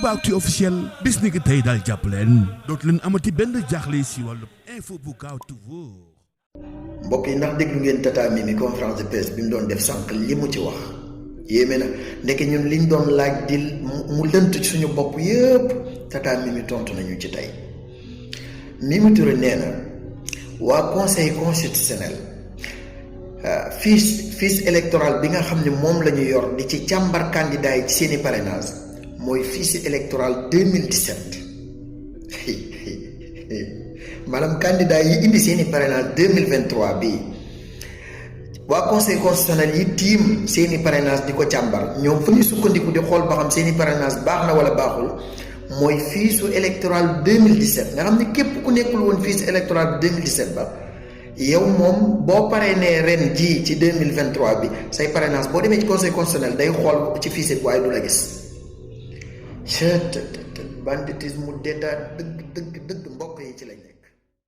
Toubaactu officiel bis ni ki tey daal jàpp leen dootu leen amati benn jaaxle si wàllu info bu gaaw te wóor. mbokk yi ndax déglu ngeen Tata Mimi conférence de presse bi mu doon def sànq li mu ci wax yéeme na ndeke ñun liñ doon laaj di mu lënt ci suñu bopp yëpp Tata Mimi tontu nañu ci tey Mimi Touré nee na waa conseil constitutionnel fiche électorale bi nga xam ne moom la ñu yor di ci càmbar candidat yi ci seeni parrainage mooy fiche électorale 2017 maanaam candidat yi indi seeni parrainage 2023 bii waa conseil constitutionnel yi tiim seeni parrainage di ko càmbar ñoom fu ñu sukkandiku di xool ba xam seeni parrainage baax na wala baaxul mooy fiche électorale 2017 nga xam ne képp ku nekkul woon fiche électorale 2017 ba yow moom boo parrainé ren jii ci 2023 bi say parrainage boo demee ci conseil constitutionnel day xool ci fiche waaye du la gis banditisme d'état dëgg